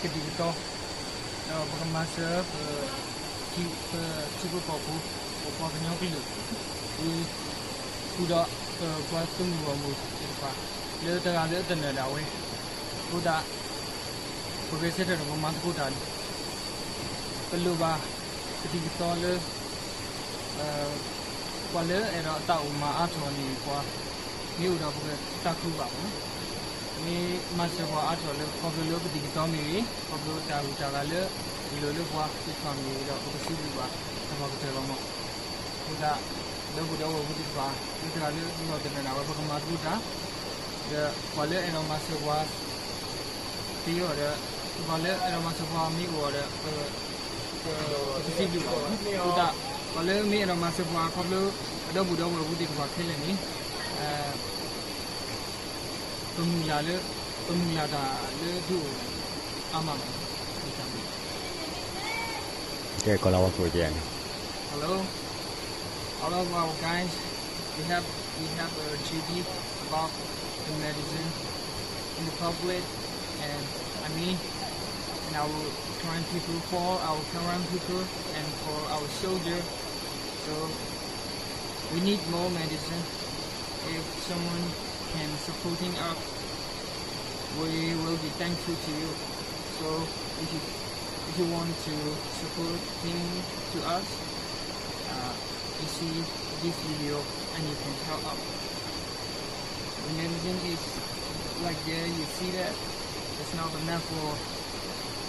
ကဒံကတီ ဒီးပကမၤစၢၤပ ပထံပကီၢ်ဖိ ပပှၤကညီကလုာ် ဝံၤ ဃုာ်ဒီးပပှၤသုးမုၢ်ဂီၢ်မုၢ်သ့ၣ်တဖၣ် လၢတဂၤလၢတနၢၤဒၣ်ဝဲ အဃိသတး ပဂဲၤဆၢထၢၣ်ဒီးပမၤသကိးတၢ် ပလိၣ်ဘၣ် ကဒံကတီလၢ ပှၤလၢအဲၣ်ဒိးအသးအိၣ်မၤအါထီၣ်န့ၣ် ပှၤမ့ၢ်အိၣ်ဒီးပကသးခုဘၣ်မး, မ့ၢ်မၤစၢၤပှၤအါထီၣ်လၢခီဖျိလၢကဒံကတီမ့ၢ်ဂ့ၤ, ခီဖျိတၢ်ဂုၤတၢ်ဂၤလၢ လိၣ်လၢပှၤသ့ၣ်တဖၣ်မ့ၢ်ဂ့ၤဒီး ပကစံးဘျုးဘၣ်တၢ်ဘၣ်ကတၢၢ်လီၤမး. အဃိသတး ဒီပုၢ်ဒီဝဲၢ်ဖိသ့ၣ်တဖၣ် လၢတဂၤလၢလီၢ်တနၢၤဒၣ်ဝဲ ပကမၤသကိးတၢ် ဒီးပှၤလၢအဲၣ်ဒိးမၤစၢၤပှၤ သ့အီၤဒီး ပှၤလၢအဲၣ်ဒိးမၤစၢၤပှၤမ့ၢ်အိၣ်အီၤဒီး ပ ပကစံးဘျုးဘၣ်မး. အဃိသတး ပှၤလၢမ့ၢ်အဲၣ်ဒိးမၤစၢၤပှၤခီဖျိ အဒီပုၢ်ဒီဝဲၢ်ဖိသ့ၣ်တဖၣ်ခဲလၢာ်န့ၣ် ပမုၢ်လၢ်လၢ ပမုၢ်လၢ်တၢ်လၢဒုးအိၣ်အါမးလီၤ. ကဲ ကီၢ်လၤဝါကျိာ်ကဲန့ၣ် Hello, all of our guys, we have we have a J B about the medicine in the public, and I mean, and our Karen people, for our Karen people and for our soldier. So we need more medicine. If someone can supporting us, we will be thankful to you. So if you if you want to supporting to us, uh, you see this video and you can help out. The medicine is like there, you see that it's not enough for